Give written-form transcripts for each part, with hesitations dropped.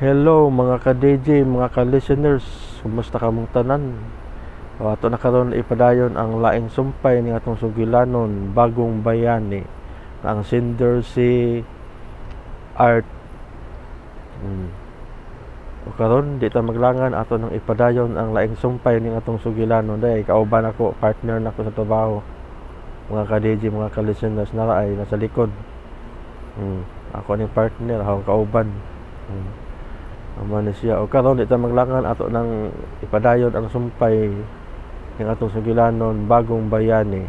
Hello mga ka-DJ, mga ka-listeners, kumusta kamong tanan? O, ato na karon ipadayon ang laing sumpay ni atong sugilanon, Bagong Bayani. Ang sender si Art. O karon di ta maglangan, ato nang ipadayon ang laing sumpay ni atong sugilanon. Day kauban ako, partner nako sa trabaho. Mga ka-DJ, mga ka-listeners, nara ay nasa likod. Ako ning partner, akong kauban. Amo ni siya. O karon di ta maglangan, ato nang ipadayon ang sumpay ng atong sugilanon, Bagong Bayani,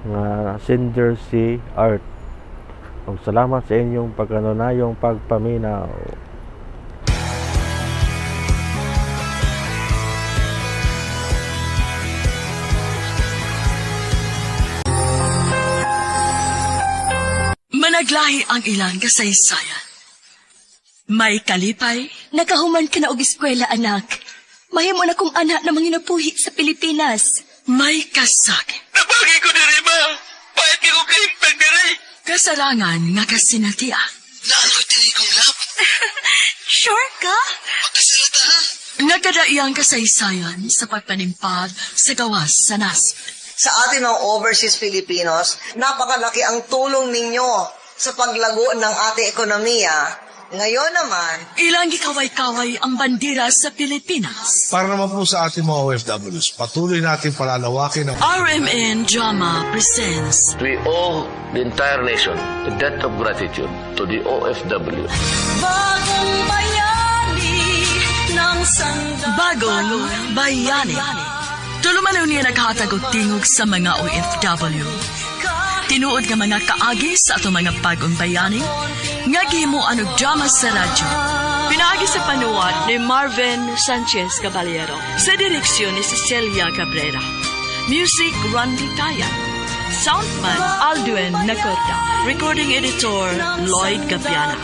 nga sender si Art. Og salamat sa inyong pagkanunayong pagpaminaw. Managlahi ang ilang kasaysayan. May kalipay, Nakahuman ka na og eskwela, anak. Mahimo na kong anak na manginabuhi sa Pilipinas. May kasakit. Nabagi ko diri ma. Pahit ko kahimpag diri. Kasarangan nga kasinatian. Naaloy diri kong love. Sure ka? Pagkasalita ha. Nagkadaiyang kasaysayan sa pagpanimpad sa gawas sa nasod. Sa ating mga overseas Filipinos, napakalaki ang tulong ninyo sa paglago ng ating ekonomiya. Ngayon naman, Ilang gikaway-kaway ang bandera sa Pilipinas. Para naman po sa ating mga OFWs, patuloy natin palalawakin ang RMN Drama presents We owe the entire nation a debt of gratitude to the OFW. Bagong bayani ng Bagong Bayani. Tulumanon niya naghatag og tingog sa mga OFW. Tinuod nga mga kaagi sa atong mga bagong bayani nga gihimuan og drama sa radyo. Pinaagi sa panuwat ni Marvin Sanchez Caballero sa direksyon ni Cecilia Cabrera. Music, Randy Taya. Soundman, Aldwin Nacorda. Recording editor, Lloyd Gabiana.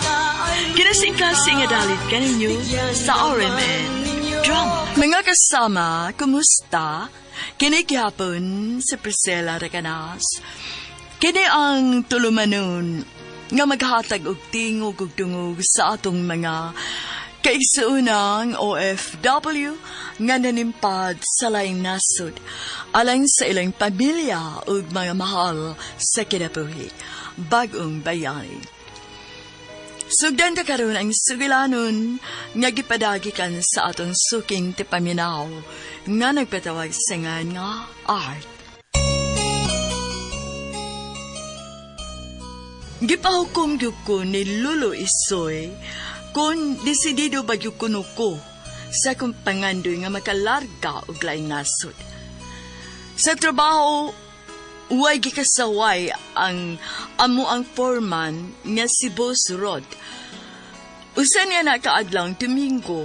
Kinasingkasing nga dalit kaninyo sa RMN Drama. Mga kasama, kumusta? Kini gihapon si Priscilla Recanas. Kini ang tulumanon nga maghatag og tingog ug dungog sa atong mga kaigsuonang OFW nga nanimpad sa laing nasod alang sa ilang pamilya ug mga mahal sa kinabuhi. Bagong Bayani. Sugdan ta karon ang sugilanon nga gipadagikan sa atong suking tipaminaw nga nagpatawag sa ngan nga Art. Gipahukom gyud ko ni Lolo Isoy kung desidido ba gyud kuno ko sa akong pangandoy nga makalarga og laing nasod. Sa trabaho, way gikasaway ang amo ang foreman nga si Boss Rod. Usa niya nakaadlang Domingo,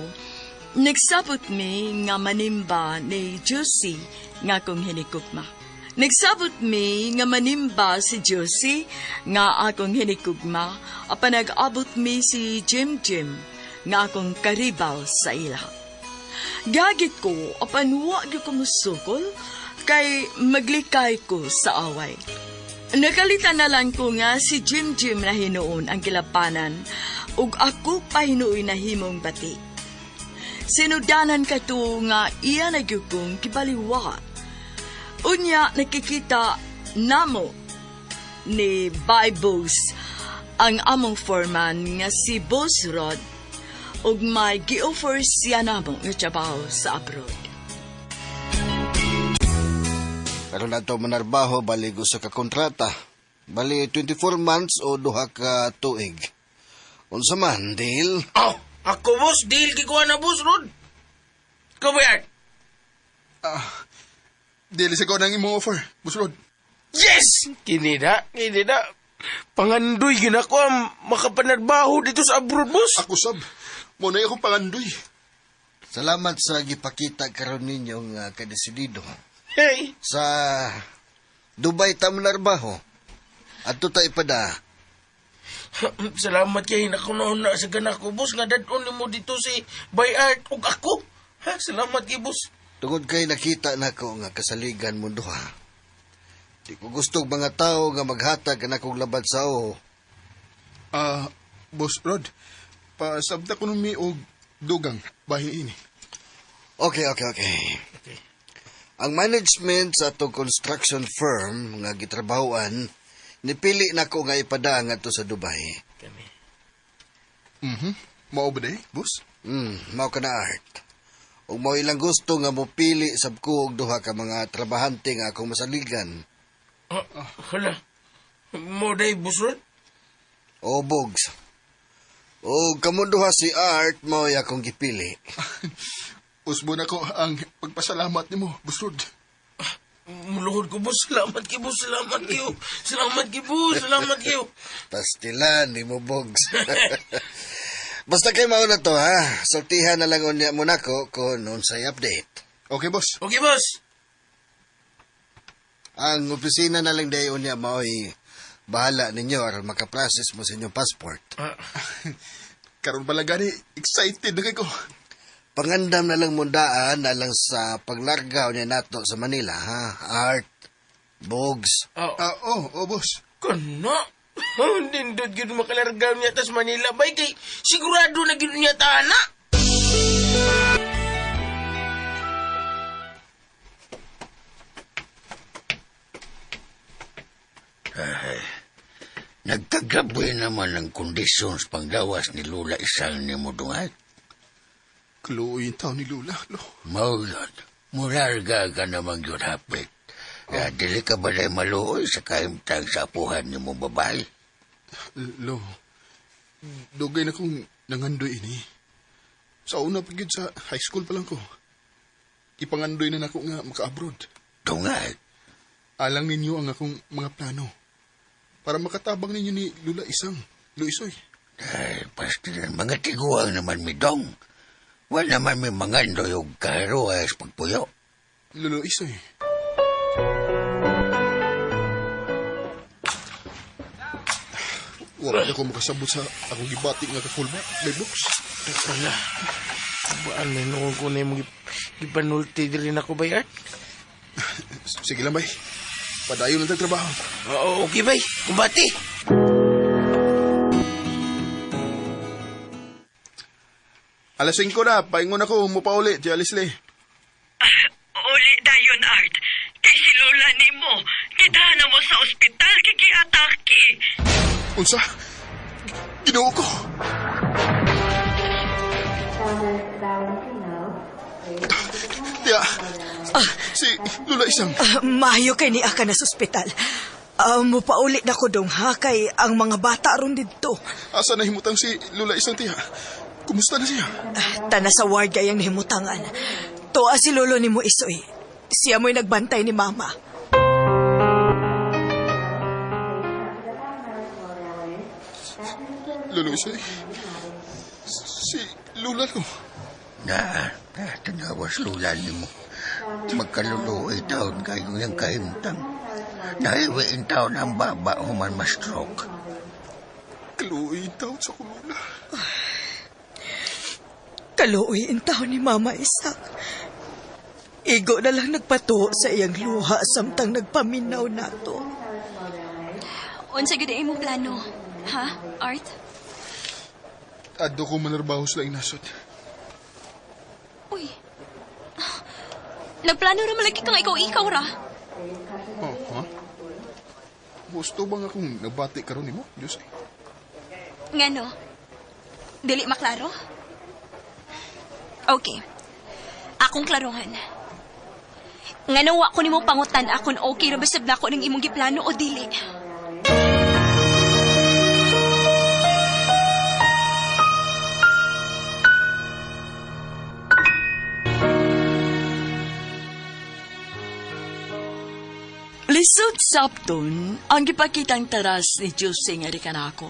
nagsabot mi nga manimba ni Josie nga akong hinikugma. Nagsabot mi nga manimba si Josie nga akong hinikugma, apan nag-abot mi si Jim Jim nga akong karibal sa ila. Gagit ko, apan wa gyud ko musukol, kay maglikay ko sa away. Nakalitan na lang ko nga si Jim Jim na hinuon ang kilapanan, ug ako pa hinuoy na himong bati. Sinudanan ka to nga iya na gyud kong kibaliwa. Unya nakikita namo ni Bibles ang among foreman nga si Boss Rod ug may gi-offer siya namo nga trabaho sa abroad. Karon ato manarbaho bali usa ka kontrata. Bali 24 months o duha ka tuig. Unsa man deal? Oh, ako boss, deal gikuha na boss Rod. Ikaw ba yan? Dili sa ko nang imong offer, Boss Rod. Yes! Kini na, kini na. Pangandoy gina ko ang makapanarbaho dito sa abroad, boss. Ako sab. Mo na akong pangandoy. Salamat sa gipakita karon ninyo nga kadesidido. Hey, Sa Dubai ta manarbaho. Adto ta ipada. salamat kay nakunaon na sa gana ko, boss, nga dadon nimo dito si Bayard ug ako. Ha, salamat kay boss. Tungod kay nakita nako nga kasaligan mo duha. Di ko gusto og mga tawo nga maghatag kanakong labad sa o. Boss Rod. Pasabta ko numi og dugang bahin ini. Okay. Ang management sa atong construction firm nga gitrabahoan, nipili nako nga ipada ngadto sa Dubai. Mao ba day, boss? Mao ka na, Art. Ug mao ilang gusto nga mopili sab ko og duha ka mga trabahante nga akong masaligan. Hala. Mo day, Boss Rod? O Bogs. O kamo duha si Art mao akong gipili. Usbo na ko ang pagpasalamat nimo, Boss Rod. Muluhod ko, boss. Salamat kay boss. Salamat kayo. Salamat kay boss. Salamat kayo. Pastilan ni mo, Bogs. Basta kay mao na to, ha. Sultihan na lang unya mo nako kung unsay update. Okay, boss. Okay, boss. Ang opisina na lang dayon unya mao'y bahala ninyo aron makaprocess mo sa inyong passport. Karon pala gani, excited na kay ko. Pangandam na lang mundaan na lang sa paglargaw niya nato sa Manila, ha? Art, Bogs. Oh, boss. Kana. Nindot gyud makalargaw niya tas Manila bay kay sigurado na gyud niya ta ana. Nagkagaboy naman ang kondisyon sa panggawas ni Lula isang ni mo dungal. Kaluoy yung taon ni Lula, lo. Mao yun, mularga ka naman yun hapit. Ya, dili ka ba na maluoy sa kahimtang sa apuhan ni mo babae? Lo, dugay na kong nangandoy ini. Sa una pa gyud sa high school pa lang ko. Ipangandoy na nako nga maka-abroad. Dungal, Alang ninyo ang akong mga plano. Para makatabang ninyo ni Lula Isang, Luisoy. ay, pastilan, mga tiguang naman mi dong. Wala naman may mangandoy og kahiruay sa pagpuyo. Lolo Isoy. Wala na ko makasabot sa akong gibati nga kakulba. May books. Wala. Baan na nung ko na yung gipanulti diri na ko bay Art. Sige lang, bay. Padayon lang tag trabaho. Oo, okay bay. Kumbati. Alas 5 na, paingon ako, mupauli, Tia Leslie. Uli dayon, Art. Kay si Lola nimo. Kidahan na mo sa ospital kay giatake. Unsa? Ginoo ko. Tia, si Lula Isang. Maayo kay ni aka na sa ospital. Mupauli na ko dong ha kay ang mga bata ron didto. Asa na himutang si Lula Isang, Tia? Kumusta na siya? Tana sa ward kayang nahimutangan. Tuwa si lolo ni mo Isoy. Siya mo'y nagbantay ni mama. Lolo Isoy? Si Lula ko. Na, tanawas lula ni mo. Magkaluluoy taon kayo yung kahimtang. Nahiwiin taon ang baba human ma-stroke. Kaluoy taon sa akong Lula. Kaluoy in taon ni Mama Isak. Igo na lang nagpatuo sa iyang luha samtang nagpaminaw nato. Unsa gyud ang imong plano? Ha, Art? Adto ko manarbaho sa laing nasod. Uy. Nagplano ra malagi kang ikaw-ikaw ra. Oh, ha? Gusto ba nga kung nabati karon nimo, Diyos ay? Ngano? Dili maklaro? Okay. Akong klaruhan. Ngano wa ko nimo pangutan akon okay ra basab nako ning imong giplano o dili. Lisod sapton ang gipakitang taras ni Jose nga di kanako.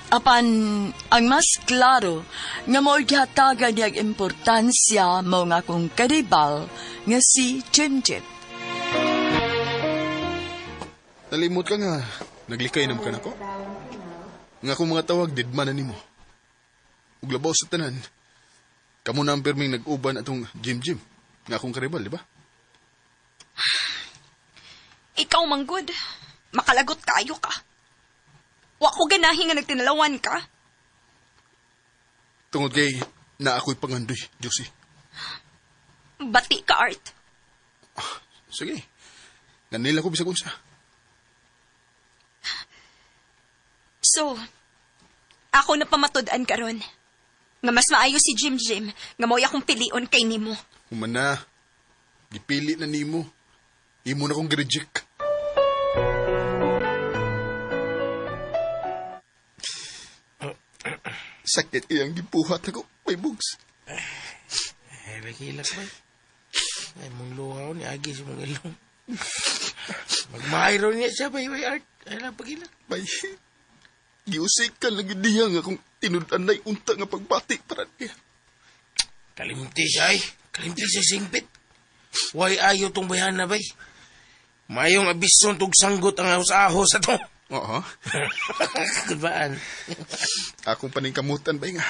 Apan ang mas klaro nga mo'y gihatagan niyag importansya mao nga akong karibal nga si Jim Jim. Nalimot ka nga, naglikay naman ka nako. Nga akong mga tawag, didma na nimo. Ug labaw sa tanan, kamo na ang pirming nag-uban atong Jim Jim. Nga akong karibal, di ba? Ikaw manggod. Makalagot kayo ka. Wa ko ganahi nga nagtinalawan ka. Tungod kay na ako'y pangandoy, Josie. Bati ka, Art. Sige. Ganila ko bisag unsa. So, ako na pamatud-an karon. Nga mas maayo si Jim Jim, nga mao'y akong pilion kay nimo. Humana, gipili na nimo. Imo na kong gireject. Sakit iyang gibuhat ako, may bugs. Ay, hilak ba? Ay, mong luha ni Agi sa mong ilong. Magmahay niya siya, bay, bay, Art. Ay lang, pagilak. Bay, giusikan lagi niya nga kung tinud-anay unta nga pagbati para niya. Kalimti siya, ay. Kalimti siya singpit. Way ayo tong bayana, bay. Mayong abison tug sanggot ang ahos-ahos ato. Oo. Kulbaan. Akong paningkamutan ba nga.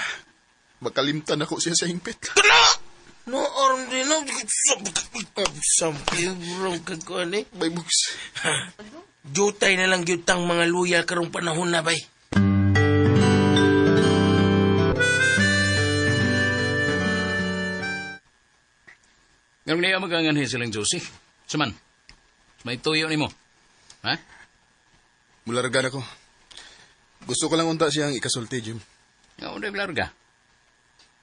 Makalimtan ako siya sa hingpit. Kana! No, aron din no. Sampil, bro, kagkuhan eh. Bay, bugs. Jutay na lang gyud tang mga luya karong panahon na, bay. Ngano niya maganganhi silang Josie? Saman, may tuyo nimo. Ha? Mularga na ko. Gusto ko lang unta siyang ikasulti, Jim. Nga mo larga.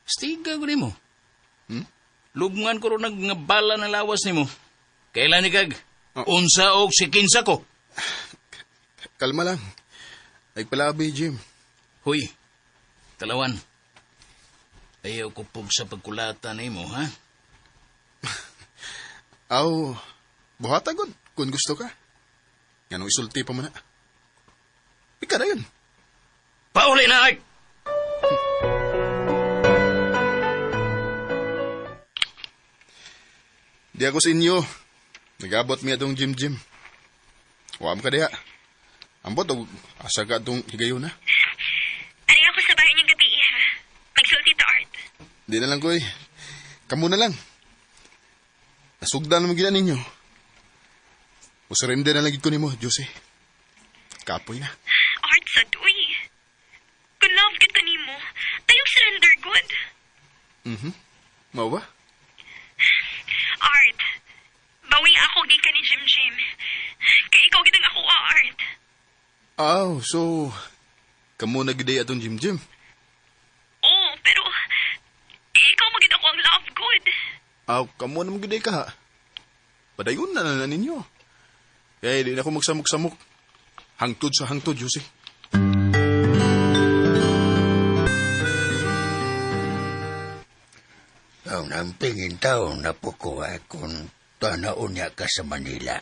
Stiga ko nimo. Lubngan ko ron nga bala na lawas nimo. Kailan ni kag? Oh. Unsa og sikinsa ko. Kalma lang. Nagpalabi, Jim. Huy, talawan. Ayaw ko pug sa pagkulata nimo, ha? Aw, buhata gud kung gusto ka. Nganong isulti pa man na. Pika na yun. Pauli na, ay! Di ako sa inyo. Nagabot mi atong Jim Jim. Wa mo ka diha. Ambot og asa ka atong higayon na. Ari ako sa bahay niyang gabi, ha? Magsulti to, Art. Di na lang koy. Kamu na lang. Nasugdan naman gina ninyo. Usurrender na lang gid ko nimo, Jose. Kapoy na. Art, sa uy. Kung love gid ko nimo, ayaw surrender good. Mao ba? Art, bawi ako gikan ni Jim Jim. Kay ikaw gid ang ako, Art. Aw, so kamo na gid atong Jim Jim. Oo, pero ikaw mo gid ako ang love good. Aw, kamo na gid ka ha. Padayon na na ninyo. Kaya di na ako magsamok-samok. Hangtod sa hangtod, Jose. Aw, nampingin tao na po ko kung tanaon niya ka sa Manila.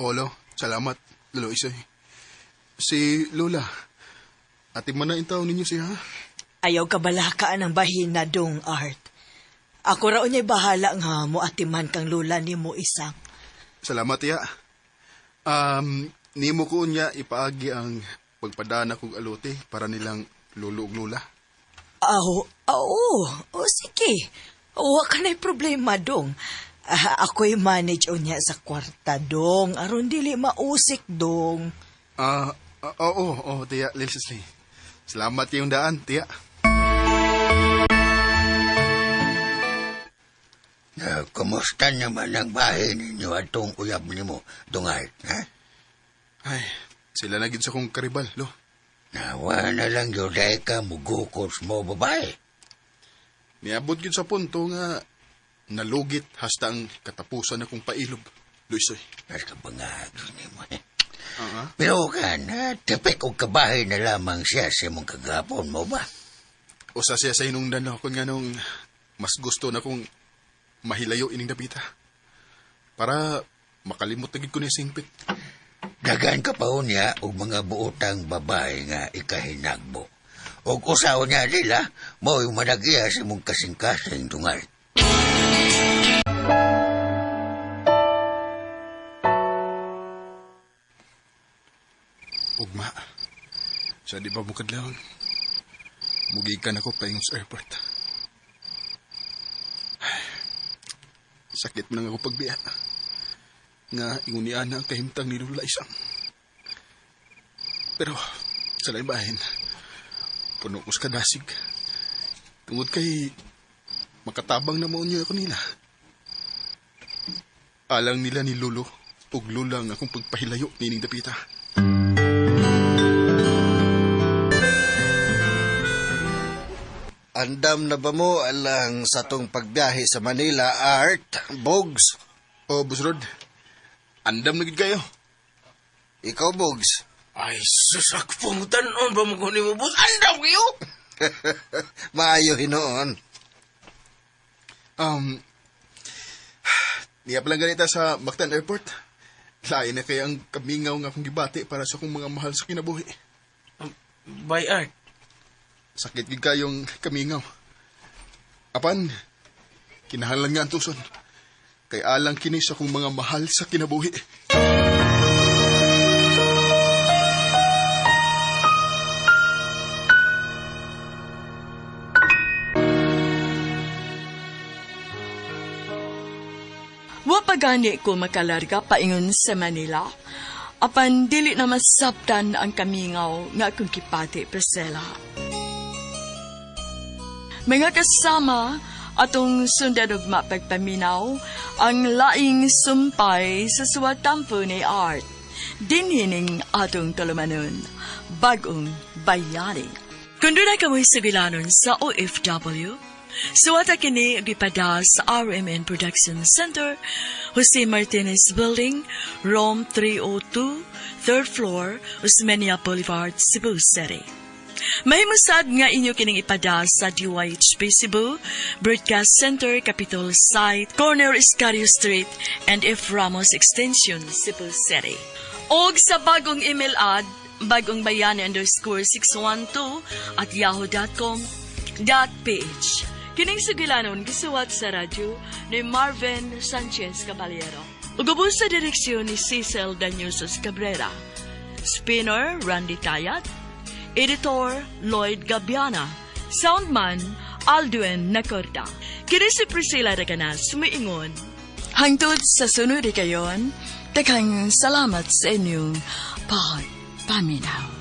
Olo, salamat, Lolo Isoy. Si Lola, ati man na intaw ninyo siya, ha? Ayaw ka balakaan ang bahina dong, Art. Ako raw niya'y bahala nga mo atiman kang lola ni mo isang. Salamat, iya. Nimo ko niya ipaagi ang pagpadana kog alote para nilang lolo ug lola. Aw, oo, o sige. Wa ka na'y problema dong. Ako'y manage o niya sa kwarta dong. Aron dili mausik dong. Oo, tiya, Leslie. Salamat kayong daan, tiya. Kumusta naman ang bahay ninyo atong uyab nimo, Dungart, ha? Ay, sila na gid sa kong karibal, lo. Nawa na lang yun dahil ka mugukos mo, babae. Niabot gid sa punto nga nalugit hasta ang katapusan akong pailob, Luisoy. Mas kabangag nimo, eh. Uh-huh. Pero ka na, tipik og kabahay na lamang siya sa imong kagapon mo ba? Usa siya sa hinungdan ako kung nganong mas gusto na kong mahilayo ining dapita. Para makalimot na gid ko ni singpit. Dagan ka pa niya og mga buotang babae nga ikahinagbo. Og usaw niya nila, mo'y manag-iya sa imong kasing-kasing tungal. Ugma. Sa di ba mo kadlawon? Mugikan ako paingon sa airport. Ay, sakit man ang ako pagbiya. Nga ingunian na ang kahimtang ni Lola Isang. Pero sa lain bahin, puno ko sa kadasig. Tungod kay makatabang na maunyo ako nila. Alang nila ni Lolo ug Lola ang akong pagpahilayo nining dapita. Andam na ba mo alang sa tong pagbiyahe sa Manila, Art, Bogs? O, Boss Rod, andam na gid kayo. Ikaw, Bogs? Ay, sus, ako pangutanon ba mo kung ni mo, boss? Andam kayo! Maayo hinoon. Niya palang ganita sa Mactan Airport. Lain na kaya ang kamingaw nga akong gibati para sa akong mga mahal sa kinabuhi. Bye, Art. Sakit gid kayong kamingaw. Apan, kinahanglan nga ang tuson. Kay alang kini sa akong mga mahal sa kinabuhi. Wa pa gani ko makalarga paingon sa Manila. Apan dili na masabtan ang kamingaw nga akong kipati, Priscilla. Mga kasama, atong sundan og mapagpaminaw ang laing sumpay sa suwatampo ni Art. Dinhining atong tulumanon, bagong bayani. Kung doon kamoy sugilanon sa OFW, suwata kini gipada sa RMN Production Center, Jose Martinez Building, Room 302, 3rd floor, Osmeña Boulevard, Cebu City. Mahimusad nga inyo kining ipada sa DYHP Cebu, Broadcast Center, Capitol Site, Corner Escario Street, and F. Ramos Extension, Cebu City. Og sa bagong email ad, bagongbayani_612@yahoo.com.ph. Kining sugilanon gisuwat sa radyo ni Marvin Sanchez Caballero. Ug ubos sa direksyon ni Cecil Danyusos Cabrera. Spinner Randy Tayat. Editor Lloyd Gabiana. Soundman Aldwin Nacorda. Kini si Priscilla Recanas, sumiingon. Hangtod sa sunod kayon, daghang salamat sa inyong pagpaminaw.